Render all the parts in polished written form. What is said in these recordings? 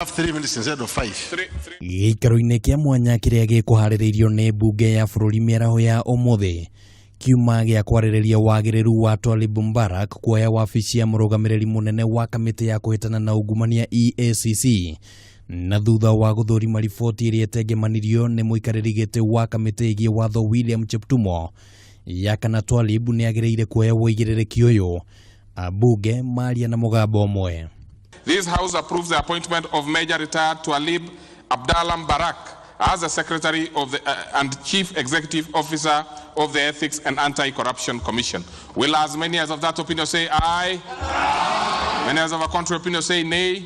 Have 3 minutes instead of 5. Three, three. Gĩikaro-inĩ kĩa mwanya kĩrĩa gĩkũharĩrĩirio nĩ mbunge ya bũrũri mĩaraho ya ũmũthĩ kiuma gĩa kwarĩrĩria wagĩrĩru wa Twalib Mbarak kuoya wabici ya mũrũgamĩrĩri mũnene wa kamĩtĩ ya kũhĩtana na ungumania EACC, na thutha wa gũthũrima riboti ĩrĩa ĩtengemanirio nĩ mũikarĩri gĩtĩ wa kamĩtĩ ĩgiĩ watho William Cheptumo ya kana Twalib nĩ agĩrĩire kuoya ũigĩrĩrĩki ũyũ, ambunge maria na mũgambo ũmwe. This House approves the appointment of Major Retired Twalib Abdallah Mbarak as the Secretary of the, and Chief Executive Officer of the Ethics and Anti-Corruption Commission. Will as many as of that opinion say aye? Many as of a contrary opinion say nay?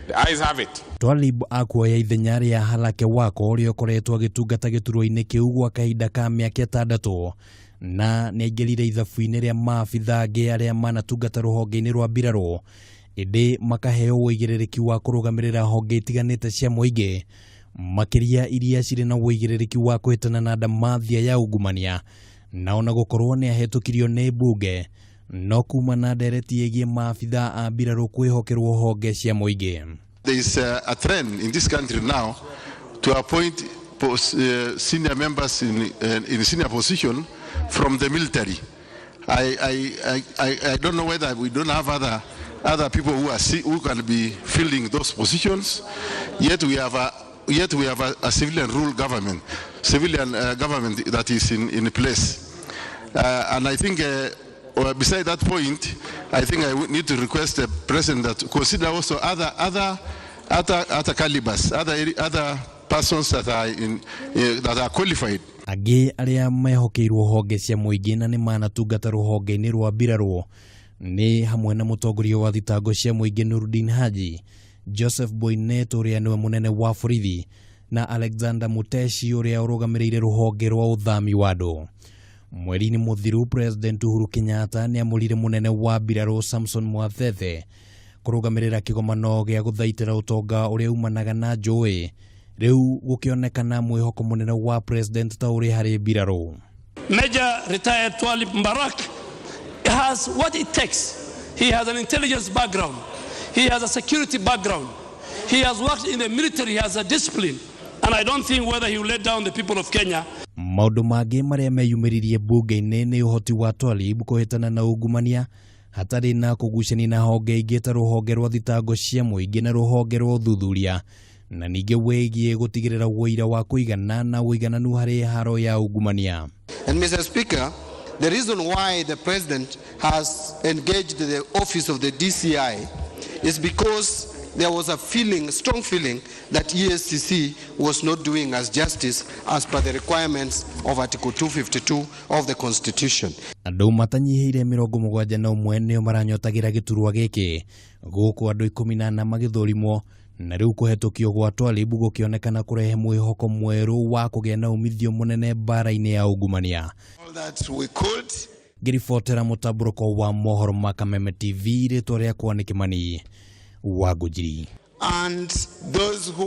The ayes have it. Twalib akuoya ithenya rĩa Halake Wako ũrĩa ũkoretwo agĩtungata gĩturwa-inĩ kĩu gwa kahinda ka mĩaka 6, na nĩaingĩrire ithabu-inĩ rĩa maabitha angĩ arĩa manatungata rũhonge-inĩ rwa mbirarũ ĩndĩ makaheo ũigĩrĩrĩki wa kũrũgamĩrĩra honge itiganĩte cia mũingĩ, makĩria iria cirĩ na ũigĩrĩrĩki wa kũhĩtana na ndamathia ya ungumania. Na ona gũkorwo nĩ ahetũkirio nĩ mbunge, no kuma na ndereti ĩgiĩ maabitha a mbirarũ kwĩhokerwo honge cia mũingĩ. There is a trend in this country now to appoint senior members in senior position from the military. I don't know whether we don't have other people who can be filling those positions. Yet we have a civilian rule government, civilian government that is in place. And I think well, beside that point, I think I would need to request the president that consider also other calibers, other persons that are qualified. Angĩ arĩa mehokeirwo honge cia mũingĩ na nĩ manatungata rũhonge-inĩ rwa mbirarũ nĩ hamwe na mũtongoria wa thitango cia mũingĩ Nurdin Haji, Joseph Boinnet ũrĩa nĩwe mũnene wa borithi, na Alexander Muteshi ũrĩa ũrũgamĩrĩire rũhonge rwa ũthami wa andũ. Mweri-inĩ mũthiru, President Uhuru Kenyatta nĩ amũrire mũnene wa mbirarũ Samson Mwathethe kũrũgamĩrĩra kĩgomano gĩa gũthaitĩra ũtonga ũrĩa umanaga na njũĩ, rĩu gũkĩonekana mwĩhoko mũnene wa president ta ũrĩ harĩ mbirarũ. Major retired Twalib Mbarak has what it takes. He has an intelligence background. He has a security background. He has worked in the military. He has a discipline. And I don't think whether he will let down the people of Kenya. Maũndũ mangĩ marĩa meyumĩririe mbunge-inĩ nĩ ũhoti wa Twalib kũhĩtana na ungumania hatarĩ na kũgucania na honge ingĩ ta rũhonge rwa thitango cia mũingĩ na rũhonge rwa ũthuthuria, na ningĩ wĩgiĩ gũtigĩrĩra ũira wa kũigana na ũigananu harĩ haro ya ungumania. And Mr. Speaker, the reason why the president has engaged the office of the DCI is because there was a feeling, strong feeling, that EACC was not doing us justice as per the requirements of Article 252 of the Constitution. Andũ matanyihĩire 71 nĩo maranyotagĩra gĩturwa gĩkĩ, gũkũ andũ 14 magĩthũrimwo, na rĩu kũhetũkio gwa Twalib gũkĩonekana kũrehe mwĩhoko mwerũ wa kũgĩa na umithio mũnene mbara-inĩ ya ungumania. All that we could. Ngĩribotera mũtambũrũko wa mohoro ma Kameme TV, rĩtwa rĩakwa nĩ Kĩmani wa Ngũnjiri. And those who